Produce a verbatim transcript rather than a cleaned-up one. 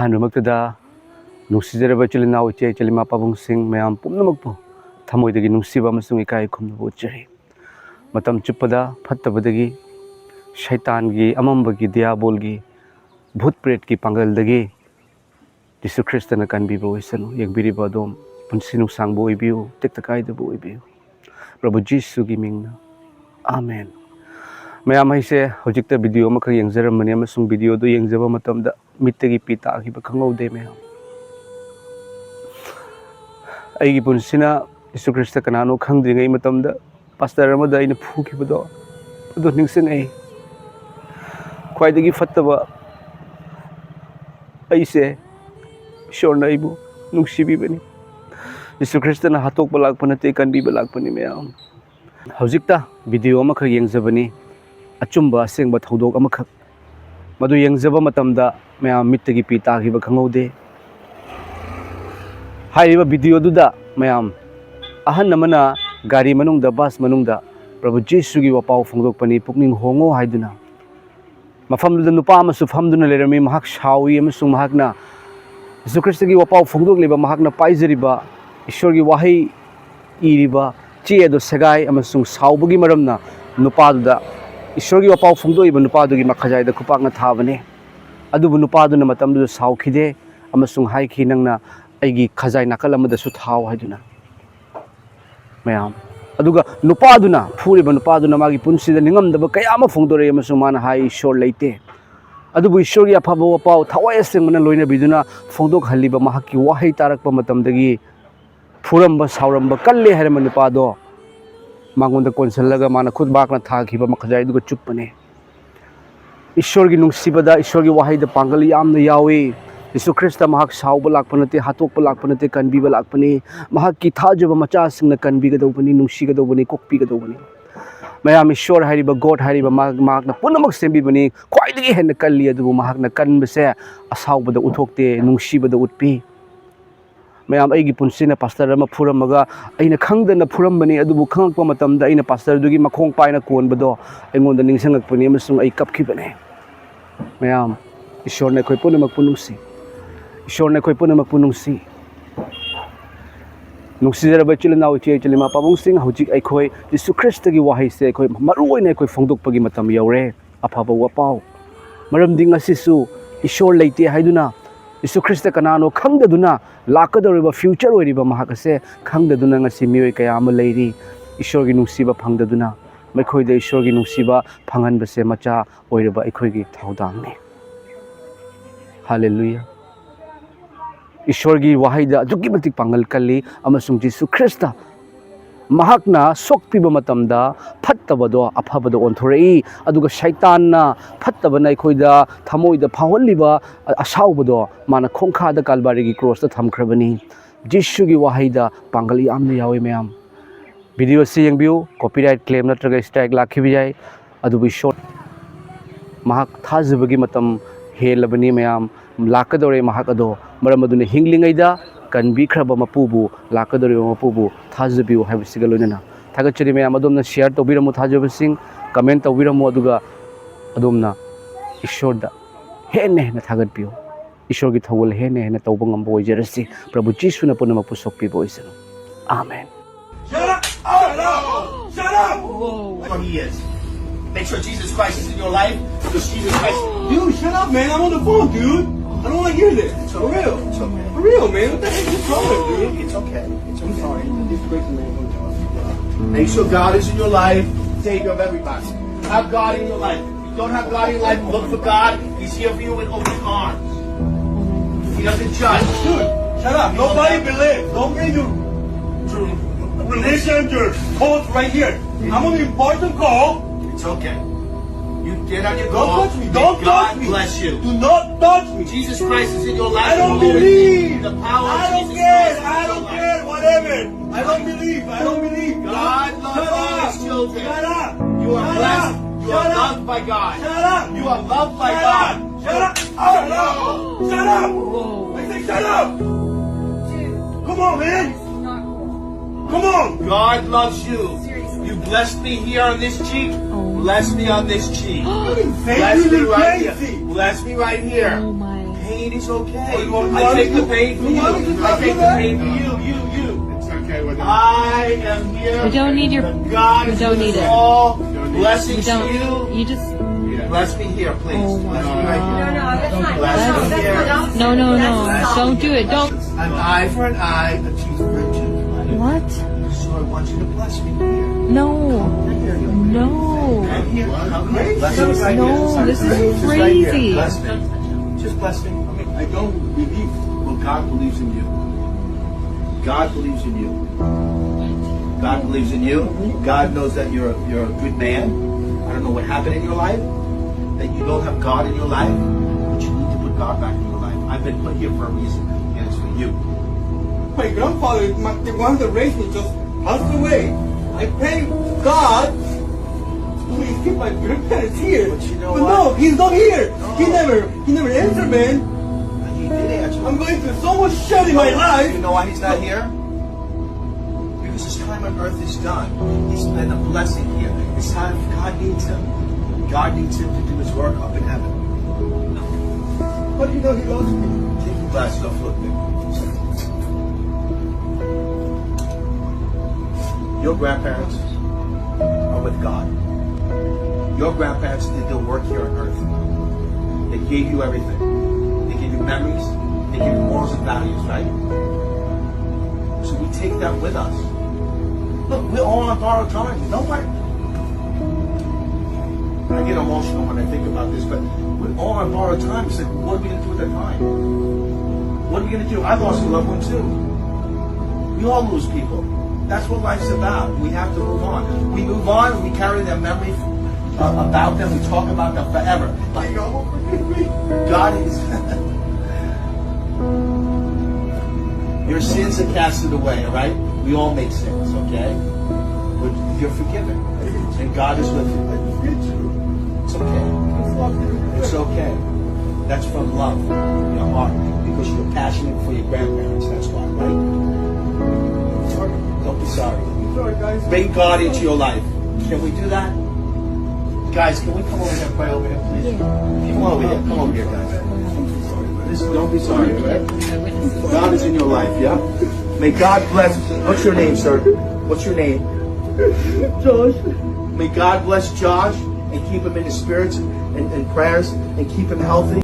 ꯑꯍꯥꯟꯕꯃꯛꯇꯗ ꯅꯨꯡꯁꯤꯖꯔꯕ ꯏꯆꯤꯜ ꯏꯅꯥꯎ, ꯏꯆꯦ ꯏꯆꯤꯜ ꯏꯃꯥ ꯄꯥꯕꯨꯡꯁꯤꯡ ꯃꯌꯥꯝ ꯄꯨꯝꯅꯃꯛꯄꯨ ꯊꯃꯣꯏꯗꯒꯤ ꯅꯨꯡꯁꯤꯕ ꯑꯃꯁꯨꯡ ꯏꯀꯥꯏ ꯈꯨꯝꯅꯕ ꯎꯠꯆꯔꯤ꯫ ꯃꯇꯝ ꯆꯨꯞꯄꯗ ꯐꯠꯇꯕꯗꯒꯤ, ꯁꯩꯇꯥꯟꯒꯤ ꯑꯃꯝꯕꯒꯤ, ꯗꯤꯌꯥꯕꯣꯜꯒꯤ, ꯚꯨꯠ ꯄ꯭ꯔꯦꯠꯀꯤ ꯄꯥꯡꯒꯜꯗꯒꯤ ꯖꯤꯁꯨ ꯈ꯭ꯔꯤꯁꯇꯅ ꯀꯟꯕꯤꯕ ꯑꯣꯏꯁꯅꯨ꯫ ꯌꯦꯡꯕꯤꯔꯤꯕ ꯑꯗꯣꯝ ꯄꯨꯟꯁꯤ ꯅꯨꯡꯁꯥꯡꯕ ꯑꯣꯏꯕꯤꯌꯨ, ꯇꯦꯛꯇ ꯀꯥꯏꯗꯕ ꯑꯣꯏꯕꯤꯌꯨ꯫ ꯄ꯭ꯔꯚꯨ ꯖꯤꯁꯨꯒꯤ ꯃꯤꯡꯅ, ꯑꯥꯃꯦꯟ꯫ ꯃꯌꯥꯝ, ꯑꯩꯁꯦ ꯍꯧꯖꯤꯛꯇ ꯚꯤꯗꯤꯑꯣ ꯑꯃꯈꯛ ꯌꯦꯡꯖꯔꯝꯕꯅꯤ ꯑꯃꯁꯨꯡ ꯚꯤꯗꯤꯑꯣꯗꯨ ꯌꯦꯡꯖꯕ ꯃꯇꯝꯗ ꯃꯤꯠꯇꯒꯤ ꯄꯤ ꯇꯥꯈꯤꯕ ꯈꯪꯍꯧꯗꯦ꯫ ꯃꯌꯥꯝ, ꯑꯩꯒꯤ ꯄꯨꯟꯁꯤꯅ ꯖꯤꯁꯨ ꯈ꯭ꯔꯤꯁꯇ ꯀꯅꯥꯅꯣ ꯈꯪꯗ꯭ꯔꯤꯉꯩ ꯃꯇꯝꯗ ꯄꯥꯁꯇꯔ ꯑꯃꯗ ꯑꯩꯅ ꯐꯨꯈꯤꯕꯗꯣ, ꯑꯗꯨ ꯅꯤꯡꯁꯤꯡꯉꯛꯏ꯫ ꯈ꯭ꯋꯥꯏꯗꯒꯤ ꯐꯠꯇꯕ ꯑꯩꯁꯦ ꯏꯁꯣꯔꯅ ꯑꯩꯕꯨ ꯅꯨꯡꯁꯤꯕꯤꯕꯅꯤ꯫ ꯖꯤꯁꯨ ꯈ꯭ꯔꯤꯁꯇꯅ ꯍꯥꯠꯇꯣꯛꯄ ꯂꯥꯛꯄ ꯅꯠꯇꯦ, ꯀꯟꯕꯤꯕ ꯂꯥꯛꯄꯅꯤ꯫ ꯃꯌꯥꯝ, ꯍꯧꯖꯤꯛꯇ ꯚꯤꯗꯤꯑꯣ ꯑꯃꯈꯛ ꯌꯦꯡꯖꯕꯅꯤ, ꯑꯆꯨꯝꯕ ꯑꯁꯦꯡꯕ ꯊꯧꯗꯣꯛ ꯑꯃꯈꯛ꯫ ꯃꯗꯨ ꯌꯦꯡꯖꯕ ꯃꯇꯝꯗ ꯃꯌꯥꯝ ꯃꯤꯠꯇꯒꯤ ꯄꯤ ꯇꯥꯈꯤꯕ ꯈꯪꯍꯧꯗꯦ꯫ ꯍꯥꯏꯔꯤꯕ ꯚꯤꯗꯤꯑꯣꯗꯨꯗ ꯃꯌꯥꯝ, ꯑꯍꯟ ꯑꯃꯅ ꯒꯥꯔꯤ ꯃꯅꯨꯡꯗ, ꯕꯁ ꯃꯅꯨꯡꯗ ꯄ꯭ꯔꯚꯨ ꯖꯤꯁꯨꯒꯤ ꯋꯥꯄꯥꯎ ꯐꯣꯡꯗꯣꯛꯄꯅꯤ, "ꯄꯨꯛꯅꯤꯡ ꯍꯣꯡꯉꯣ" ꯍꯥꯏꯗꯨꯅ꯫ ꯃꯐꯝꯗꯨꯗ ꯅꯨꯄꯥ ꯑꯃꯁꯨ ꯐꯝꯗꯨꯅ ꯂꯩꯔꯝꯃꯤ꯫ ꯃꯍꯥꯛ ꯁꯥꯎꯏ ꯑꯃꯁꯨꯡ ꯃꯍꯥꯛꯅ ꯖꯤꯁꯨ ꯈ꯭ꯔꯤꯁꯇꯒꯤ ꯋꯥꯄꯥꯎ ꯐꯣꯡꯗꯣꯛꯂꯤꯕ, ꯃꯍꯥꯛꯅ ꯄꯥꯏꯖꯔꯤꯕ ꯏꯁꯣꯔꯒꯤ ꯋꯥꯍꯩ ꯏꯔꯤꯕ ꯆꯦ ꯑꯗꯨ ꯁꯦꯒꯥꯏ ꯑꯃꯁꯨꯡ ꯁꯥꯎꯕꯒꯤ ꯃꯔꯝꯅ ꯅꯨꯄꯥꯗꯨꯗ, ꯏꯁꯣꯔꯒꯤ ꯋꯥꯄꯥꯎ ꯐꯣꯡꯗꯣꯛꯏꯕ ꯅꯨꯄꯥꯗꯨꯒꯤ ꯃꯈꯖꯥꯏꯗ ꯈꯨꯄꯥꯛꯅ ꯊꯥꯕꯅꯤ꯫ ꯑꯗꯨꯕꯨ ꯅꯨꯄꯥꯗꯨꯅ ꯃꯇꯝꯗꯨꯗ ꯁꯥꯎꯈꯤꯗꯦ ꯑꯃꯁꯨꯡ ꯍꯥꯏꯈꯤ, "ꯅꯪꯅ ꯑꯩꯒꯤ ꯈꯖꯥꯏ ꯅꯥꯀꯜ ꯑꯃꯗꯁꯨ ꯊꯥꯎ" ꯍꯥꯏꯗꯨꯅ꯫ ꯃꯌꯥꯝ, ꯑꯗꯨꯒ ꯅꯨꯄꯥꯗꯨꯅ, ꯐꯨꯔꯤꯕ ꯅꯨꯄꯥꯗꯨꯅ ꯃꯥꯒꯤ ꯄꯨꯟꯁꯤꯗ ꯅꯤꯡꯉꯝꯗꯕ ꯀꯌꯥ ꯑꯃ ꯐꯣꯡꯗꯣꯔꯛꯏ ꯑꯃꯁꯨꯡ ꯃꯥꯅ ꯍꯥꯏ, "ꯏꯁꯣꯔ ꯂꯩꯇꯦ"꯫ ꯑꯗꯨꯕꯨ ꯏꯁꯣꯔꯒꯤ ꯑꯐꯕ ꯋꯥꯄꯥꯎ ꯊꯋꯥꯏ ꯑꯁꯦꯡꯕꯅ ꯂꯣꯏꯅꯕꯤꯗꯨꯅ ꯐꯣꯡꯗꯣꯛꯍꯜꯂꯤꯕ ꯃꯍꯥꯛꯀꯤ ꯋꯥꯍꯩ ꯇꯥꯔꯛꯄ ꯃꯇꯝꯗꯒꯤ ꯐꯨꯔꯝꯕ, ꯁꯥꯎꯔꯝꯕ, ꯀꯜꯂꯦ ꯍꯥꯏꯔꯝꯕ ꯅꯨꯄꯥꯗꯣ ꯃꯉꯣꯟꯗ ꯀꯣꯟꯁꯤꯜꯂꯒ ꯃꯥꯅ ꯈꯨꯠꯕꯥꯛꯅ ꯊꯥꯈꯤꯕ ꯃꯈꯖꯥꯏꯗꯨꯒ ꯆꯨꯞꯄꯅꯦ꯫ ꯏꯁꯣꯔꯒꯤ ꯅꯨꯡꯁꯤꯕꯗ, ꯏꯁꯣꯔꯒꯤ ꯋꯥꯍꯩꯗ ꯄꯥꯡꯒꯜ ꯌꯥꯝꯅ ꯌꯥꯎꯏ꯫ ꯖꯤꯁꯨ ꯈ꯭ꯔꯤꯁꯇ ꯃꯍꯥꯛ ꯁꯥꯎꯕ ꯂꯥꯛꯄ ꯅꯠꯇꯦ, ꯍꯥꯠꯇꯣꯛꯄ ꯂꯥꯛꯄ ꯅꯠꯇꯦ, ꯀꯟꯕꯤꯕ ꯂꯥꯛꯄꯅꯤ꯫ ꯃꯍꯥꯛꯀꯤ ꯊꯥꯖꯕ ꯃꯆꯥꯁꯤꯡꯅ ꯀꯟꯕꯤꯒꯗꯧꯕꯅꯤ, ꯅꯨꯡꯁꯤꯒꯗꯧꯕꯅꯤ, ꯀꯣꯛꯄꯤꯒꯗꯧꯕꯅꯤ꯫ ꯃꯌꯥꯝ, ꯏꯁꯣꯔ ꯍꯥꯏꯔꯤꯕ, ꯒꯣꯗ ꯍꯥꯏꯔꯤꯕ, ꯃꯍꯥꯛ, ꯃꯍꯥꯛꯅ ꯄꯨꯝꯅꯃꯛ ꯁꯦꯝꯕꯤꯕꯅꯤ, ꯈ꯭ꯋꯥꯏꯗꯒꯤ ꯍꯦꯟꯅ ꯀꯜꯂꯤ, ꯑꯗꯨꯕꯨ ꯃꯍꯥꯛꯅ ꯀꯟꯕꯁꯦ ꯑꯁꯥꯎꯕꯗ ꯎꯠꯊꯣꯛꯇꯦ, ꯅꯨꯡꯁꯤꯕꯗ ꯎꯠꯄꯤ꯫ ꯃꯌꯥꯝ, ꯑꯩꯒꯤ ꯄꯨꯟꯁꯤꯅ ꯄꯥꯁꯇꯔ ꯑꯃ ꯐꯨꯔꯝꯃꯒ ꯑꯩꯅ ꯈꯪꯗꯅ ꯐꯨꯔꯝꯕꯅꯤ, ꯑꯗꯨꯕꯨ ꯈꯪꯉꯛꯄ ꯃꯇꯝꯗ ꯑꯩꯅ ꯄꯥꯁꯇꯔꯗꯨꯒꯤ ꯃꯈꯣꯡ ꯄꯥꯏꯅ ꯀꯣꯟꯕꯗꯣ ꯑꯩꯉꯣꯟꯗ ꯅꯤꯡꯁꯤꯡꯉꯛꯄꯅꯤ ꯑꯃꯁꯨꯡ ꯑꯩ ꯀꯞꯈꯤꯕꯅꯤ꯫ ꯃꯌꯥꯝ, ꯏꯁꯣꯔꯅ ꯑꯩꯈꯣꯏ ꯄꯨꯝꯅꯃꯛꯄꯨ ꯅꯨꯡꯁꯤ꯫ ꯏꯁꯣꯔꯅ ꯑꯩꯈꯣꯏ ꯄꯨꯝꯅꯃꯛꯄꯨ ꯅꯨꯡꯁꯤ꯫ ꯅꯨꯡꯁꯤꯖꯔꯕ ꯏꯆꯤꯜ ꯏꯅꯥꯎ, ꯏꯆꯦ ꯏꯆꯤꯜ ꯏꯃꯥ ꯄꯥꯕꯨꯡꯁꯤꯡ, ꯍꯧꯖꯤꯛ ꯑꯩꯈꯣꯏ ꯖꯤꯁꯨ ꯈ꯭ꯔꯤꯁꯇꯒꯤ ꯋꯥꯍꯩꯁꯦ ꯑꯩꯈꯣꯏ ꯃꯔꯨ ꯑꯣꯏꯅ ꯑꯩꯈꯣꯏ ꯐꯣꯡꯗꯣꯛꯄꯒꯤ ꯃꯇꯝ ꯌꯧꯔꯦ꯫ ꯑꯐꯕ ꯋꯥꯄꯥꯎ꯫ ꯃꯔꯝꯗꯤ ꯉꯁꯤꯁꯨ ꯏꯁꯣꯔ ꯂꯩꯇꯦ ꯍꯥꯏꯗꯨꯅ, ꯖꯤꯁꯨ ꯈ꯭ꯔꯤꯁꯇ ꯀꯅꯥꯅꯣ ꯈꯪꯗꯗꯨꯅ, ꯂꯥꯛꯀꯗꯧꯔꯤꯕ future ꯑꯣꯏꯔꯤꯕ ꯃꯍꯥꯛ ꯑꯁꯦ ꯈꯪꯗꯗꯨꯅ ꯉꯁꯤ ꯃꯤꯑꯣꯏ ꯀꯌꯥ ꯑꯃ ꯂꯩꯔꯤ꯫ ꯏꯁꯣꯔꯒꯤ ꯅꯨꯡꯁꯤꯕ ꯐꯪꯗꯗꯨꯅ, ꯃꯈꯣꯏꯗ ꯏꯁꯣꯔꯒꯤ ꯅꯨꯡꯁꯤꯕ ꯐꯪꯍꯟꯕꯁꯦ ꯃꯆꯥ ꯑꯣꯏꯔꯕ ꯑꯩꯈꯣꯏꯒꯤ ꯊꯧꯗꯥꯡꯅꯤ꯫ ꯍꯥꯂꯦꯂꯨꯌꯥ꯫ ꯏꯁꯣꯔꯒꯤ ꯋꯥꯍꯩꯗ ꯑꯗꯨꯛꯀꯤ ꯃꯇꯤꯛ ꯄꯥꯡꯒꯜ ꯀꯜꯂꯤ, ꯑꯃꯁꯨꯡ ꯖꯤꯁꯨ ꯈ꯭ꯔꯤꯁꯇ ꯃꯍꯥꯛꯅ ꯁꯣꯛꯄꯤꯕ ꯃꯇꯝꯗ ꯐꯠꯇꯕꯗꯣ ꯑꯐꯕꯗ ꯑꯣꯟꯊꯣꯔꯛꯏ, ꯑꯗꯨꯒ ꯁꯩꯇꯥꯟꯅ, ꯐꯠꯇꯕꯅ ꯑꯩꯈꯣꯏꯗ ꯊꯃꯣꯏꯗ ꯐꯥꯎꯍꯜꯂꯤꯕ ꯑꯁꯥꯎꯕꯗꯣ ꯃꯥꯅ ꯈꯣꯡꯈꯥꯗ ꯀꯥꯜꯕꯥꯔꯤꯒꯤ ꯀ꯭ꯔꯣꯁꯇ ꯊꯝꯈ꯭ꯔꯕꯅꯤ꯫ ꯖꯤꯁꯨꯒꯤ ꯋꯥꯍꯩꯗ ꯄꯥꯡꯒꯜ ꯌꯥꯝꯅ ꯌꯥꯎꯏ ꯃꯌꯥꯝ꯫ ꯚꯤꯗꯤꯑꯣ ꯑꯁꯤ ꯌꯦꯡꯕꯤꯌꯨ꯫ Copyright claim ꯅꯠꯇ꯭ꯔꯒ strike ꯂꯥꯛꯈꯤꯕ ꯌꯥꯏ, ꯑꯗꯨꯕꯨ ꯏꯁꯣꯔ ꯃꯍꯥꯛ ꯊꯥꯖꯕꯒꯤ ꯃꯇꯝ ꯍꯦꯜꯂꯕꯅꯤ ꯃꯌꯥꯝ꯫ ꯂꯥꯛꯀꯗꯧꯔꯦ ꯃꯍꯥꯛ ꯑꯗꯣ꯫ ꯃꯔꯝ ꯑꯗꯨꯅ ꯍꯤꯡꯂꯤꯉꯩꯗ ꯀꯟꯕꯤꯈ꯭ꯔꯕ ꯃꯄꯨꯕꯨ, ꯂꯥꯛꯀꯗꯧꯔꯤꯕ ꯃꯄꯨꯕꯨ ꯊꯥꯖꯕꯤꯌꯨ ꯍꯥꯏꯕꯁꯤꯒ ꯂꯣꯏꯅꯅ ꯊꯥꯒꯠꯆꯔꯤ ꯃꯌꯥꯝ꯫ ꯑꯗꯣꯝꯅ share ꯇꯧꯕꯤꯔꯝꯃꯨ ꯊꯥꯖꯕꯁꯤꯡ, comment ꯇꯧꯕꯤꯔꯝꯃꯨ, ꯑꯗꯨꯒ ꯑꯗꯣꯝꯅ ꯏꯁꯣꯔꯗ ꯍꯦꯟꯅ ꯍꯦꯟꯅ ꯊꯥꯒꯠꯄꯤꯌꯨ꯫ ꯏꯁꯣꯔꯒꯤ ꯊꯧꯒꯜ ꯍꯦꯟꯅ ꯍꯦꯟꯅ ꯇꯧꯕ ꯉꯝꯕ ꯑꯣꯏꯖꯔꯁꯤ꯫ ꯄ꯭ꯔꯚꯨ ꯖꯤꯁꯨꯅ ꯄꯨꯝꯅꯃꯛꯄꯨ ꯁꯣꯛꯄꯤꯕ ꯑꯣꯏꯁꯅꯨ꯫ ꯑꯥꯃꯦꯟ꯫ Shut up! Shut up! Shut up! Who he is. Make sure Jesus Christ is in your life. Because Jesus Christ. Dude, shut up, man. I'm on the phone, dude. I don't want to hear this. For real. It's okay. For real, man. What the heck is wrong with you, dude? It's okay. It's I'm okay. Sorry. This is crazy, man. Make sure God is in your life, Savior of everybody. Have God in your life. If you don't have God in your life, look for God. He's here for you with open arms. He doesn't judge. Dude, shut up. Nobody believes. Don't bring your religion, your cults right here. I'm on an important call. It's okay. You get on your Don't call. touch me. Don't God touch me. Bless you. Do not touch me. Jesus Christ is in your life. I don't Glory. believe. The power I of don't Jesus care. Christ is I in don't your care. life. Whatever. I don't believe. I don't believe. God loves Shut all up. his children. Shut up. You are Shut blessed. Up. You are Shut up. Loved by God. Shut up. You are loved by Shut God. Up. Shut up. Shut up. Shut up. I say shut up. Come on, man. Come on. God loves you. You blessed me here on this cheek. Bless me on this cheek. Say Bless you me look right crazy. here. Bless me right here. Oh my. Pain is okay. I take the pain for you. I take the pain for you, you, you. It's okay with him. I am here. We don't need your. God is with us all. Blessings to you. You just. Bless me here, please. Oh my God. Bless me right here. Bless me here. No, no, no. Don't do it. Don't. An eye for an eye, a tooth for a tooth. What? So I want you to bless me here. No. No. Right here. Come right here. No, this is crazy. Bless me. Just bless me. I don't believe. Well, God believes in you. God believes in you. God believes in you. God knows that you're a, you're a good man. I don't know what happened in your life, that you don't have God in your life, but you need to put God back in your life. I've been put here for a reason, and it's for you. My grandfather, my, the one that raised me, just passed away. I pray God, please keep my grandparents here. But you know what? No, he's not here. He never, he never answered, man. He did answer. I'm going through so much shit in my life. You know why he's not here? Because his time on earth is done. He's been a blessing here. It's time. God needs him. God needs him to do his work up in heaven. But you know he loves me. Take your glasses off, look there. Your grandparents are with God. Your grandparents did their work here on earth. They gave you everything. They gave you memories. They gave you morals and values, right? So we take that with us. Look, we're all on borrowed time. Nobody. I get emotional when I think about this, but we're all on borrowed time. It's like, what are we going to do with that time? What are we going to do? I lost a loved one too. We all lose people. That's what life's about. We have to move on. We move on and we carry their memory uh, about them. We talk about them forever. Like, oh, forgive me. God is. Your sins are casted away, all right? We all make sins, okay? But you're forgiven. And God is with you. It's okay. It's okay. That's from love in your heart because you're passionate for your grandparents. That's why, right? Don't be sorry. Bring God into your life. Can we do that? Guys, can we come over here and pray over here, please? Come over here. Come over here, guys. Don't be sorry, all right? God is in your life, yeah? May God bless. What's your name, sir? What's your name? Josh. May God bless Josh and keep him in his spirits and, and prayers and keep him healthy.